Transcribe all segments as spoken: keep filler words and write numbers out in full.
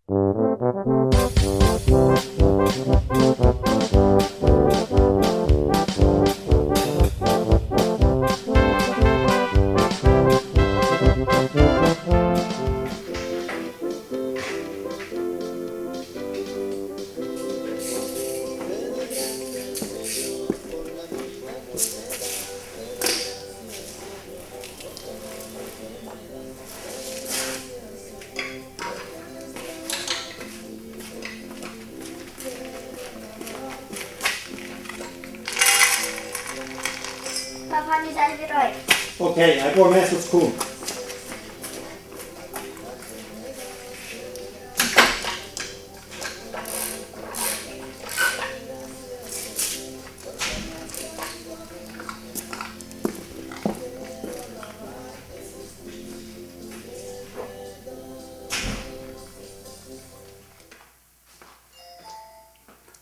Papa, nu sent wie reed. Okay, ekj woa meistens komen.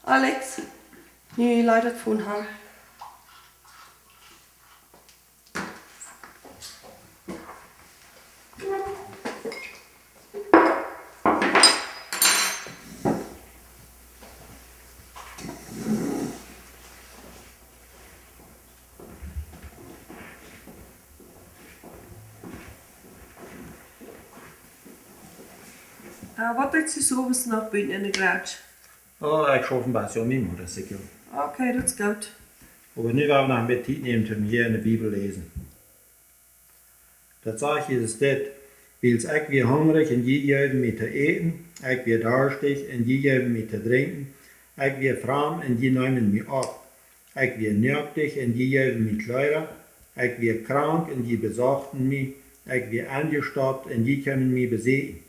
Alex, nu leit daut Phone han. Ah, waut deist du sowes noch buten enne Gretsch? Oh, ekj schauf een bät aun mien Motorcykel. Okay, daut es goot. Oba nu woa wie noch een bät Tiet nämen toom hia enne Bibel läsen. Daut sajcht Jesus dit: Wiels ekj wia hungrich un jie jeewen mie to äten, ekj wia darstich un jie jeewen mie to drinkjen, ekj wia framd un jie neemen mie opp, ekj wia noaktich un jie jeewen mie Kjleeda, ekj wia krank un jie besochten mie, ekj wia enjestoppt un jie kjeemen mie besieekjen.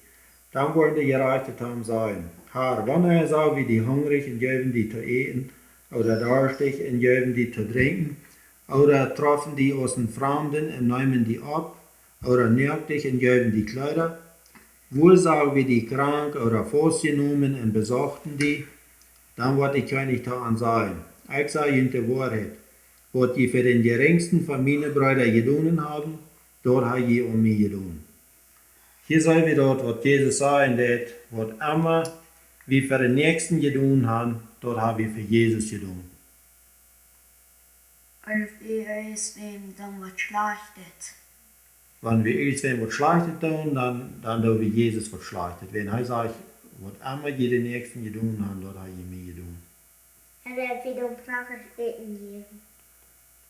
Dan woaren de Jerajchte to am sajen: Herr, wanea sagen wie die hungrich un jeewen die to äten, ooda darstich un jeewen die to drinkjen, ooda troffen die aus een Framden un neemen die opp, ooda noaktich un jeewen die Kjleeda? Wua sagen wie die krank ooda faustjenomen un besochten die? Dan woat de Kjennich to an sajen: Ekj saj junt de Woarheit, waut jie fa dän jerinjsten von miene Breeda jedonen haben, daut ha jie aun mie jedonen. Hia seenen wie daut, waut Jesus sajen deed, waut emma wie fa dän Näakjsten jedonen han, daut ha wie fa Jesus jedonen. Wan wie irjentwäm doonen waut Schlajchtet. Wan wie irjentwäm waut Schlajchtet doonen, dan, dan doo wie Jesus waut Schlajchtet. Wan hee sajcht: Waut emma jie dän Näakjsten jedonen han, daut ha jie mie jedonen. Un wan wie dän Kranken Äten jäwen.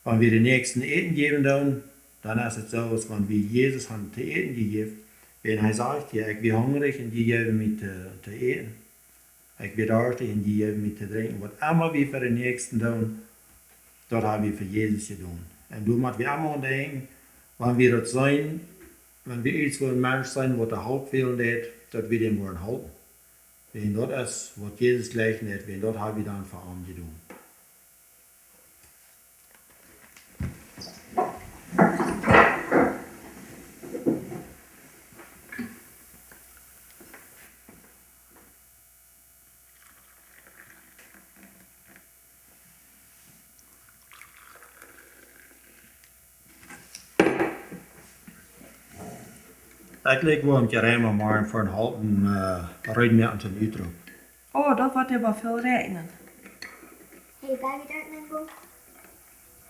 Wan wie dän Näakjsten Äten jäwen doonen, dan es et soo, aus wan wie Jesus han to äten jejäft. Wan hee sajcht: Jo, ekj wia hungrich un jie jeewen mie to, to äten. Ekj wia darstich un jie jeewen mie to drinkjen. Waut emma wie fa dän Näakjsten doonen, daut ha wie fa Jesus jedonen. Un doa mott wie emma aun denkjen, wan wie daut seenen, wan wie irjentwua een Mensch seenen, waut de Help fälen deit, daut wie däm woaren halpen. Wan daut es, waut Jesus jlikj nich, wan daut ha wie dan fa am jedonen. Ekj läd junt aun, morjen fa een haulwen, äh, Reed moaken toom Utroop. Oh, daut woat oba väl räajnen. Hey, Baby, daut mien Buch?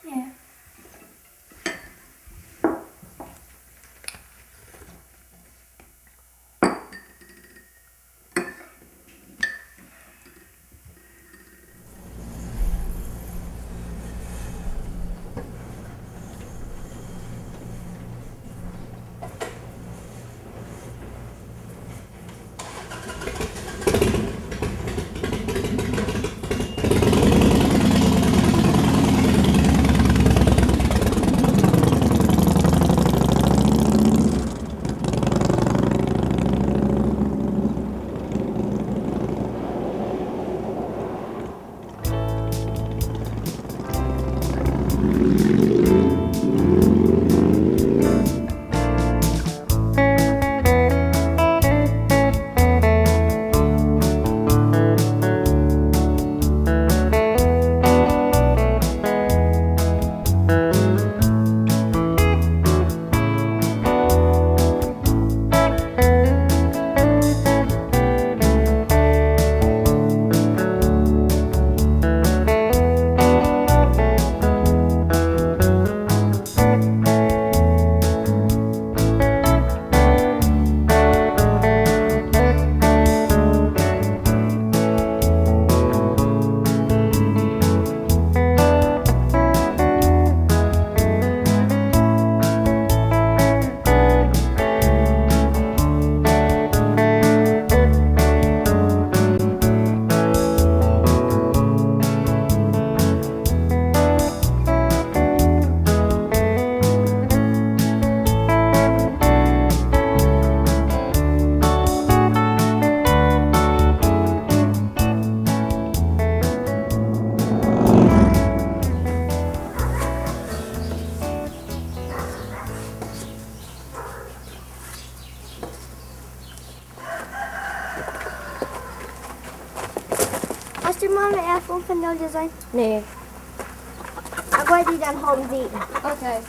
Jo. Hast du Mama äa Phone von Nolde seenen? Nä. Ekj well die dan haben seenen. Okay.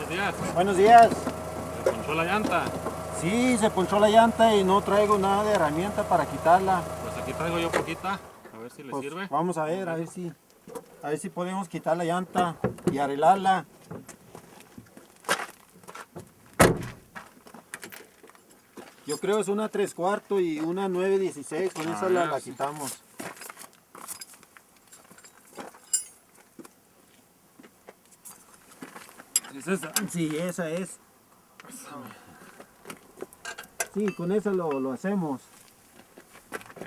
Buenos días. Buenos días. ¿Se ponchó la llanta? Sí, se ponchó la llanta y no traigo nada de herramienta para quitarla. Pues aquí traigo yo poquita, a ver si le sirve. Pues vamos a ver, a ver si, a ver si podemos quitar la llanta y arreglarla. Yo creo es una tres cuarto y una nueve dieciséis, con esa la, la quitamos. ¿Es esa? Sí, esa es. Sí, con esa lo, lo hacemos. Ok.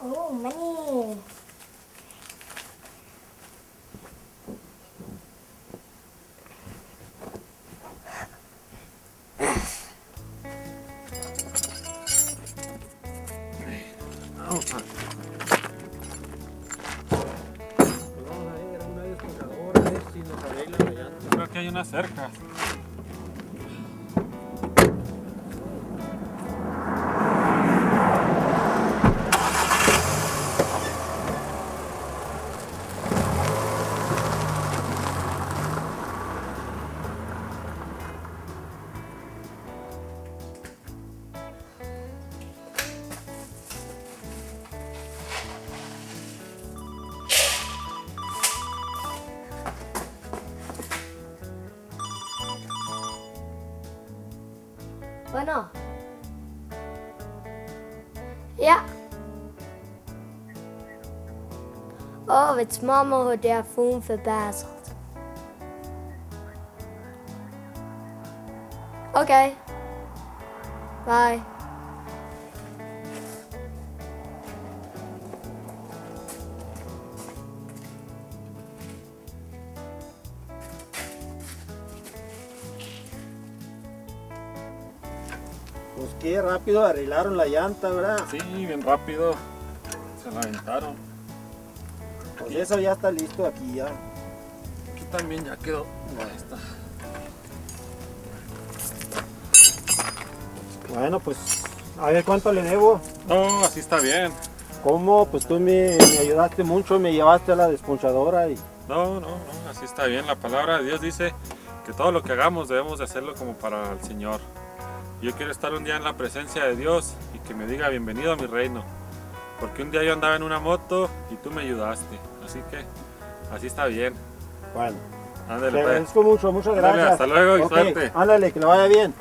Oh, money. Vamos a, pues vamos a ver una destornilladora, a ver si nos arregla la llanta. Creo que hay una cerca. Bueno. Ja. Oh, its Mama haud äa Phone vebazelt. Okay. Bye. Pues qué rápido arreglaron la llanta, ¿verdad? Sí, bien rápido. Se la aventaron. Pues eso ya está listo aquí ya. Aquí también ya quedó. Ahí está. Bueno, pues, a ver cuánto le debo. No, así está bien. ¿Cómo? Pues tú me, me ayudaste mucho, me llevaste a la desponchadora y... No, no, no, así está bien. La palabra de Dios dice que todo lo que hagamos debemos de hacerlo como para el Señor. Yo quiero estar un día en la presencia de Dios y que me diga: "Bienvenido a mi reino". Porque un día yo andaba en una moto y tú me ayudaste. Así que, así está bien. Bueno, Ándale, te pues. Agradezco mucho, muchas Ándale, gracias. Hasta luego y Ok, suerte. Ándale, que le vaya bien.